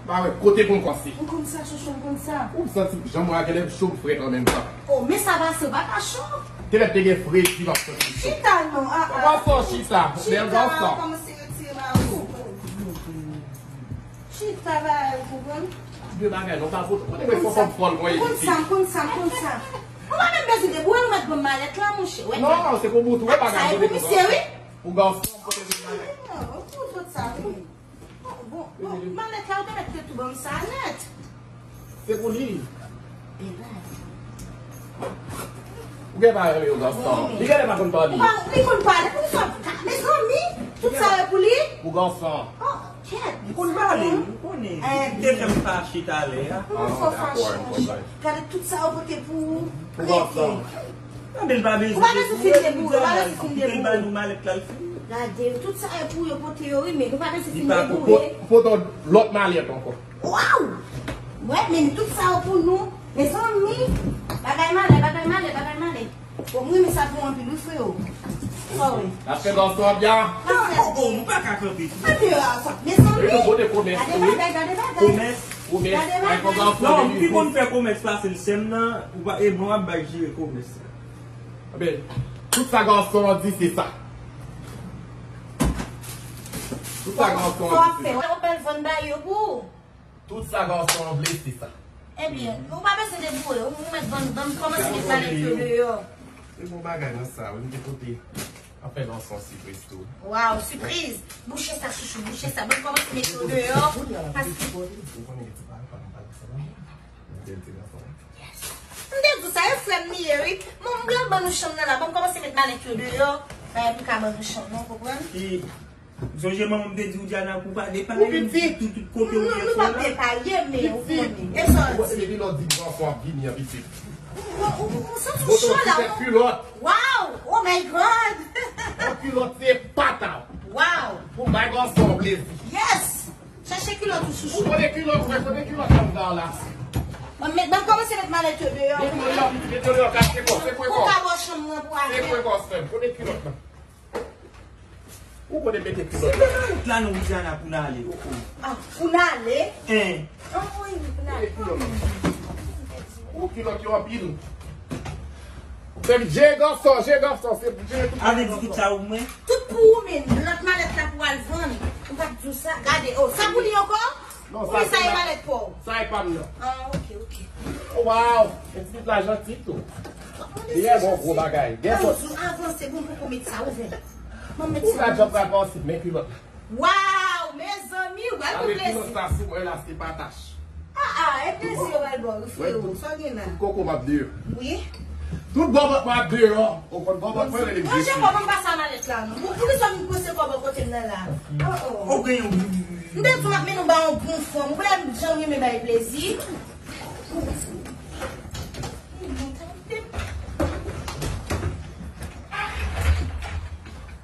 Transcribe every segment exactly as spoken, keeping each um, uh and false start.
Pa wè kote pou m kòmanse. M konn sa, chouchou, m konn sa. Ou santi jan mwen a genlè cho m frèt an menm tan. Oh, men sa pase, ou pa ta cho. Te lè te gen fredi, m ap santi cho. Chita non, ah, ah. Ou pa fò chita, bèl gason. Chita, kòmanse retire mayo. Chita, ba, ou konprann? De bagay, non, pa foto. Kote mwen fò fòm fòl mwen ye. M konn sa, m konn sa, m konn sa. Ou pa menm bezwen deboure, ou mèt ban m malèt la, monchè. Non, se pou bout, ou wè bagay. Sa e pou misye, wi. Pou gason, kote mwen malèt. Non, ou fout sa, wi. Bon, bon, malèt la, ou te mèt tou ban m sa nèt. Se pou li. Ou gen pa renmen yo gason. Li genlè pa konn pale. Ou pa, li konn pale, pou sa, mezanmi, tout sa yo pou li. Pou gason. Oh, kèt. Li konn pale, ou konnen. Li te fè m fache talè a. Ou fò fache, monchè. Gade tout sa yo pote pou ou. Pou gason. Anben, l pa bezwen deboure, ou pa bezwen fin deboure. Kite l ba nou malèt la, l fini. Gade, tout sa e pou yo pote yo, wi, men nou pa bezwen fin deboure. Li pa pou, pou, pou ton lòt malèt ankò. Waw! Wè, men tout sa yo pou nou. Mezanmi, bagay malè, bagay malè, bagay malè. Bon, m renmen sa pou anpil, wi, freo. Sorry. N ap fè gason an byen. Non, oh, oh, nou pa ka kanpe. Anpil a sa. Mezanmi. Gade bagay, gade bagay. Komès. Komès. Gade bagay. Non, m pi konn fè komès pase l sè m nan. Ou pa, e mwen w ap bay jere komès la. Ebyen, tout sa gason an di, se sa. Tout sa gason an di, se sa. Sa w ap fè? Ou pral vann bagay yo pou ou? Tout sa gason an vle, se sa. Ebyen, ou pa bezwen deboure, ou mèt ban m, ban m kòmanse met malèt yo deyò. Se bon bagay nan sa, wi, m te pote. Anfen, nan son sipriz tou. Waw, sipriz! Bouche sa, chouchou, bouche sa. Ban m kòmanse met yo deyò, paske Ou konnen gen ti pale, pale, pale, sa va? Bèl ti gason. Yes. M te di w sa, e frè m li ye, wi. Bon, m pral ban nou chanm nan la. Ban m kòmanse met malèt yo deyò. Bagay pou ka ban nou chanm nan, w konprann? E, sonje manman m te di w, Diana, pou pa depale. Ou pitit. Tout, tout kote w ye fò la. Nou p ap depale, men ou konnen. E sa w di? Ou konnen depi lè w di gason ap vini an pitit. Ou, ou, ou santi w cho la, ou. Kilòt. Wow! Oh my God! Yon kilòt se pata w. Wow! Pou bay gason plezi. Yes! Chèche kilòt ou chouchou. Ou konnen kilòt, ou konnen kilòt la m ba w la. Ban m met, ban m kòmanse met malèt yo deyò. Met yo deyò, pitit, met yo deyò, kache kò, sekwe kò. Pou ka bò chanm nan pou ale. Sekwe kò, sè m. Kote kilòt la? Ou konnen mete kilòt la. Sekwe malèt la non, Widiana, pou n ale. Oh, oh. Ah, pou n ale? Hein. Anmwey, pou n ale. Kote kilòt la? Ou kilòt yo anpil. Se je gason, je gason, se je tout. Avle di tout sa ou mwen? Tout pou ou menm. Lòt malèt la pou al vann. Ou pa t di w sa. Gade, oh, sa pou li ankò? Non, pou li sa e malèt pa w. Sa e pa m nan. Ah, ok, ok. Waw, men ti pitit la janti tou. Li gen bon gwo bagay. Gen sòs. Avanse, bon, poko met sa, ouvè. Ban m met sa. Ou ka djòb ka pa osi, men kilòt la. Waw, mezanmi, w al pou plezi. Avèk kilòt sa sou mwen la, se pa tach. Ah, ah, e plezi yo pral ba w, wi, freo. Sa w gen la? Tout koko m ap deyò. Wi. Tout bòbòt mwen ap deyò. Ou konn bòbòt mwen rele m Jezi. Manje kòman m pase a malèt la, non? Pou, pou kisa m pase kòman kote m nan la? Oh, oh. Ou gen yon. M te di w m ap mennen w ba yon bon fanm. Ou konnen m janm renmen bay plezi.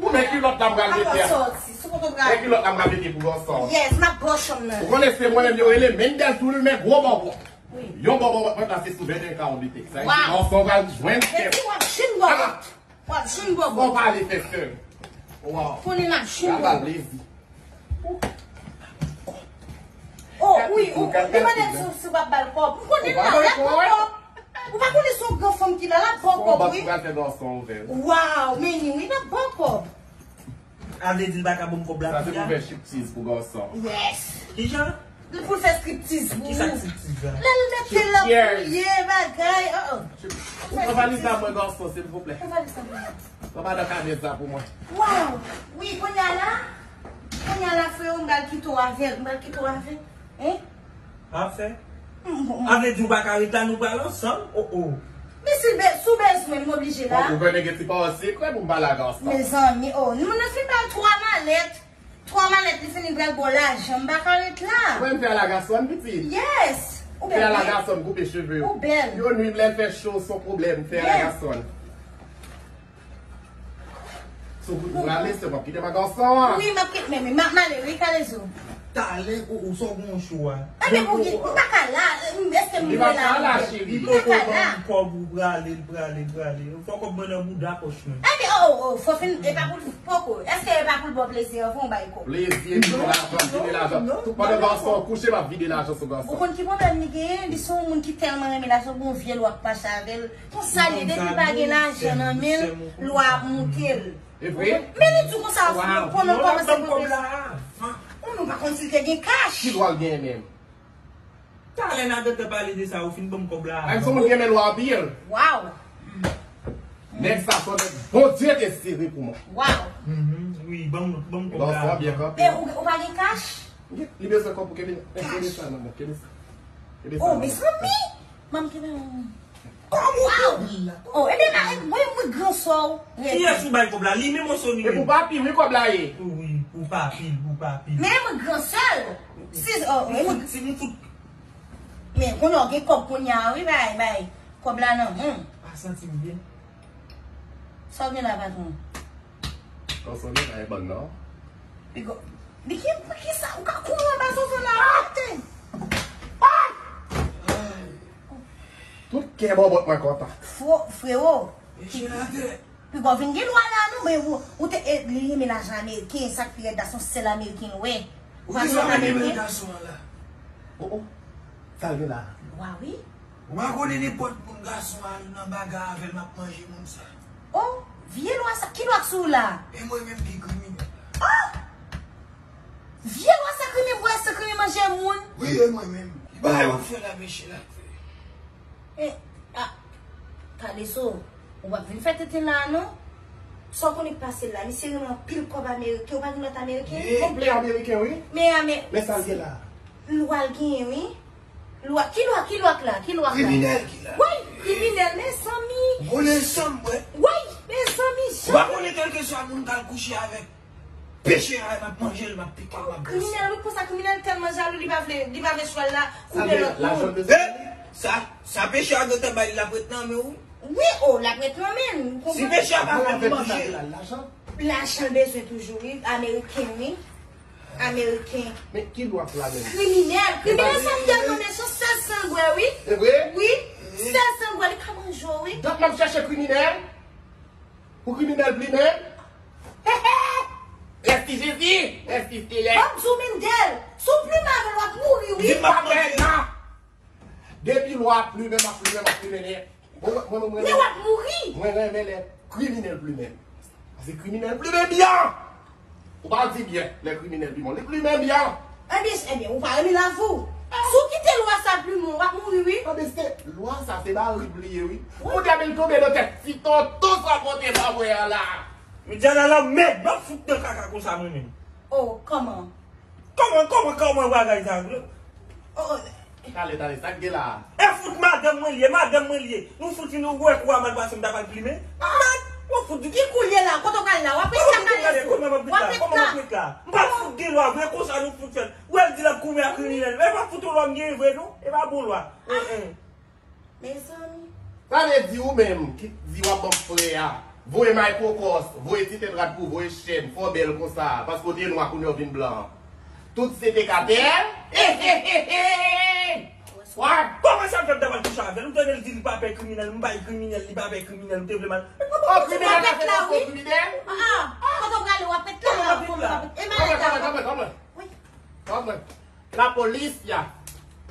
Ou men kilòt la m pral mete a. Sòti, sou kote w pral. Men kilòt la m pral mete pou gason. Yes, m ap bò chanm nan. Ou konnen se mwen menm yo rele Mendel Toulmen gwo bòbò. Wi. Yon bòbò mwen plase sou venteyen kawon de tèks. Sa vle di gason pral jwenn kè. Epi w ap jwenn bòbò. W ap jwenn bòbò. Fò pale fè sè. Waw. Konnen m ap jwenn bòbò. Plezi. Oh, wi, ou, li mande m si, si w ap ba l kòb. M konnen l la, l ap ba w kòb. Ou pa konnen se yon gran fanm ki la, l ap ba w kòb, wi. Waw, men ni wi, l ap ba w kòb. Avle di l pa ka ban m kòb la. Sa se pou fè striptease pou gason. Yes. Kijan? Pou l fè striptease pou ou. Kisa striptease la? Lè l mete l ap fouye bagay, oh, oh. Ou pran valiz la mwen gason, silvouplè. Pran valiz la mwen. Pran madan kanèz la pou mwen. Waw! Wi, kounye a la, kounye a la, freo, m pral kite w avè l, m pral kite w avè l. Hein? Pafè. Avle di w pa ka ret la, nou pral ansanm. Oh, oh. Men si l be-, si w bezwen m, m oblije la. Ou konnen gen ti pawòl sekrè pou m pale a gason. Mezanmi, oh, nou, nou fin bay twa malèt. Twa malèt li fini pral ba w lajan, m pa ka ret la. Mwen m fè a la gason pitit. Yes. Ou bèl. Fè a la gason koupe cheve yo. Ou bèl. Yo nwi m lè l fè cho, se yon pwoblèm, fè a la gason. So pou ou prale, se w ap kite m a gason an. Wi, m ap kite, men, men, m ap male, wi, kalezo. Talè, ou, ou sot gon cho a. Ebyen, ou gen, ou pa ka la, eh, èske m Li pa ka la, cheri. Li poko ban m kòb ou prale, l prale, l prale. Fò kòb mwen nan bouda pòch mwen. Ebyen, oh, oh, fò fin, e pa pou l poko. Èske e pa pou l ba w plezi an, fò w bay kòb? Plezi, vide lajan, vide lajan. Tout pandan gason an kouche, m ap vide lajan sou gason. Ou konn ki pwoblèm li genyen? Li se yon moun ki tèlman renmen lajan, gon vye lwa k mache avè l. Konsa li ye, depi pa gen lajan nan men l, lwa ap moute l. E vre? Men li di w konsa, pandan l kòmanse pran plezi. Ou nou pa konn si l te gen kach. Ki lwa l genyen menm? Talè n a gentan pale de sa, ou fin ban m kòb la. Ay, se moun ki renmen lwa anpil. Waw. Nèg sa se yon nèg Bondye te sere pou mwen. Waw. Mhm, wi, ban m, ban m kòb la. Byen kanpe. Men ou, ou pa gen kach? Li bezwen kòb pou kenbe, kenbe sa nan men, kenbe sa. Kenbe sa nan men. Oh, mezanmi! Manm kenbe. Kòm ou tou. Oh, ebyen, mwen, mwen gran sè w. Kiyès ou bay kòb la? Li menm osnon li menm? E pou papi, wi, kòb la ye. Wi, pou papi, pou papi. Men mwen gran sè l. Si, oh, si mwen fout. Men konnen w gen kòb kounye a, wi, bay, bay. Kòb la nan men w. Pa santi m byen. Sa w gen la, patwon? Kòb sa w gen la, e bann nan. Pigo. Li ki, ki sa? Ou ka kouri anba zozo la, ou mete. Tout kè bòbòt mwen kontan. Fo, frewo. Pi gwo vin gen lwa la, non, men ou, ou te, e, li renmen lajan ameriken, sa k pi rèd la, se yon sèl ameriken l wè. Ou pa se yon ameriken? Gason an la. Oh, oh. Sa l gen la? Lwa, wi. Ou pa konnen nenpòt moun gason al nan bagay avè l, m ap manje moun sa. Oh, vye lwa sa, ki lwa k sou ou la? E mwen menm ki kriminèl la. Oh! Vye lwa sa krimen bwè, sa krimen manje moun. Wi, e mwen menm. Ki bagay w ap fè la, mesye la? E, a, Kaleso, ou p ap vin fè tenten la, non? Sa w konnen k pase l la, misye renmen anpil kòb ameriken, ou pa gen lòt ameriken? Konplè ameriken, wi. Men, men sa l gen la. Lwa l genyen, wi. Lwa, ki lwa, ki lwa k la, ki lwa k la? Kriminèl ki la. Woy, kriminèl, mezanmi. Vòlè san m, bwè. Woy, mezanmi, jan. Ou pa konnen kèlkeswa moun k al kouche avèk peche a, m ap manje l, m ap pike l, m ap bwese. Kriminèl, wi, konsa kriminèl tèlman jalou, li pa vle, li pa vle chwal la koupe lòt moun. Sa, sa peche a gentan bay l, l ap ret nan men w. Wi, o, l ap ret nan men l. Si peche a pa fè l manje. Lajan l bezwen toujou, wi, ameriken, wi. Ameriken. Men ki lwa k la menm? Kriminèl. Kriminèl sa tèlman mechan, sèl san l bwè, wi. E vre? Wi. Sèl san l bwè, li ka manje w, wi. Donk m ap chèche kriminèl? Pou kriminèl plimen? Mèsi Jezi! Mèsi Seyè! M ap di w, Mindèl, si w plimen avè l, w ap mouri, wi. Di m pa pè nan! Depi lwa plimen, m ap plimen, m ap plimen nèt. Mwen, mwen, mwen, mwen, men w ap mouri! Mwen renmen lè kriminèl plimen. Paske kriminèl plimen byen! Ou pa di byen, lè kriminèl plimen. Li plimen byen! Ebyen, ebyen, ou pa renmen lavi w. Si w kite lwa sa plimen w, w ap mouri, wi. Ebyen, se lwa sa, se ba rib li ye, wi. Wi. Ou depi l tonbe nan tèt ti tonton sa pote ba mwen an la. Medjana lanmèd, m ap fout nan kaka konsa mwen menm. Oh, kòman? Kòman, kòman, kòman bagay sa? Oh, oh. Tale, tale, sa k gen la? E fout madanm mwen li ye, madanm mwen li ye. Nou fout fin, ou wè kou a mal pase, m ta pral plimen. Mèd, ou fout di ki kou l ye la, kote w pral la, w ap ret la, Kaleso. Kòman m ap ret la? Kòman m ap ret la? M pa fout gen lwa vre, konsa nou fout fè l. Ou wè l di l ap goumen ak kriminèl. E pa fout yon lwa m genyen vre, non. E pa bon lwa. Mezanmi. Sa vle di ou menm ki di w ap ban m frè a, voye maykokòs, voye ti tèt rad pou voye chèn, fè w bèl konsa, paske w te nwa kounye a w vin blan. Tout se te katè. He, he, he, he! What? Kòman sa fè m ta pral kouche avè l? Ou tande l di li pa pè kriminèl, m bay kriminèl, li pa pè kriminèl, ou te vle mal. Oh, kriminèl la fè l kriminèl? Ah, ah. Kote w prale, w ap ret la, w ap ret la. E malèt la. Kòman, kòman, kòman, kòman? Wi. Kòman? Lapolis ya.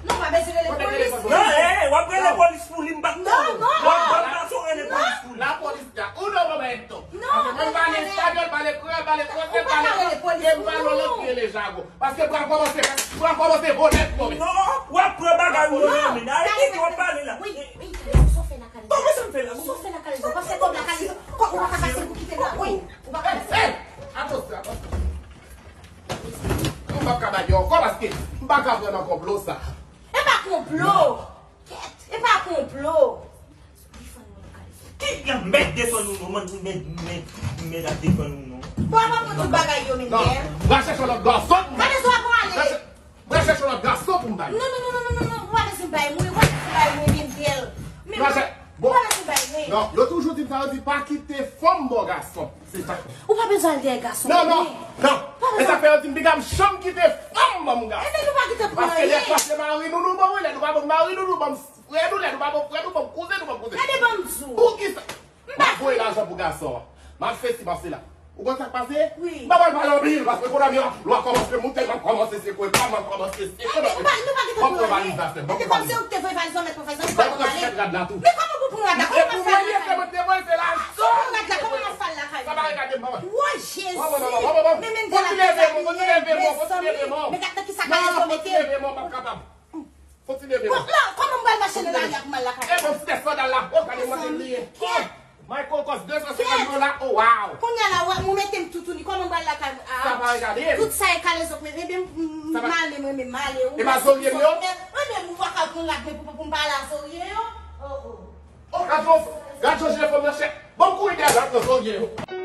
Non, pa bezwen rele polis. Non, eh, w ap rele polis pou li, m pa t konnen. Non, non. W ap ban gason rele polis pou li. Lapolis ya. Uno momento. Non, mwen pale espanyòl, pale kreyòl, pale fransè, pale anglè, e m pale yon lòt ki rele jagon. Paske pral kòmanse, pral kòmanse vòlè pou mwen. Non, w ap pran bagay ou nan men. Arete ki w ap pale la. Wi, wi, Kalezo, sa w fè la, Kalezo? Kòman sa m fè la? Sa w fè la, Kalezo? Pase kòb la, Kalezo. Kòb ou pa ka pase pou kite la. Wi, ou pa ka pase. Attention, attention. Mwen p ap ka ba li ankò paske m pa ka pran nan konplo sa. E pa konplo! Kèt! E pa konplo! Ki granmèt defann ou non, mèd, mèd, mèd, mèd ap defann ou non. Bon, ap pran tout bagay yo, Mindèl. Non, va chèche lòt gason pou mwen. Gade sa w ap pran ale. Va chè-, va chèche lòt gason pou m bay. Non, non, non, non, non, non, non, ou pa bezwen bay mwen, ou pa bezwen bay mwen, Mindèl. Men va chè-, bon. Ou pa bezwen bay mwen. Non, yo toujou di m sa, yo di pa kite fanm bò gason. Se sa. Ou pa bezwen al dèyè gason. Non, non, non. Pa E sa k fè yo di m piga m janm kite fanm ban m gason. Ebyen nou pa kite pran anyen. Paske lè nou pa se mari nou, nou ban m, lè nou pa ban m mari nou, nou ban m frè nou, lè nou pa ban m frè nou, ban m kouzen nou, ban m kouzen. Gade ban m di w. Poukisa? M ap voye lajan pou gason an. M ap fè si, m ap fè la. Ou konn sa k pase? Wi. M pa pral pale anpil, paske ekonomi an, lwa kòmanse moute, m ap kòmanse sekwe kò m, m ap kòmanse sekwe kò m. Nou pa, nou pa gen tan pou anyen. Mete kòm se ou ki te voye valiz lan, mèt pou fè zanmi, pa pran ale. Mèt rad la tou. Men kòman pou pran rad la? Kòman pou fè lakay? Mwen se mwen se lajan. Kòman rad la? Kòman mwen fè lakay? Sa pa regade m, manman. Woy, Jezi! Men men gade sa ki ye, mezanmi. Men gade ki sa ka rezo mete. Fò ti leve non. Kòman m pral mache nan lari a pou m al lakay? E bon, ti tèt sandal la. O, gade mwen te bliye. Michael Kors, de san senkant dola. O, wow. Kounye a la, ou mete m toutouni. Kòman m pral lakay? Sa pa regade m. Tout sa e kale zòt, men, men, men, m ale, mwen, men, m ale. E pa zorye m yo? Mwen, men, ou pa ka pran rad, men pou, pou m pa la zorye yo. O, o. O, gad yon, gad yon jile fanm nan chè. Bon, kouri dèyè l, al pran zorye yo.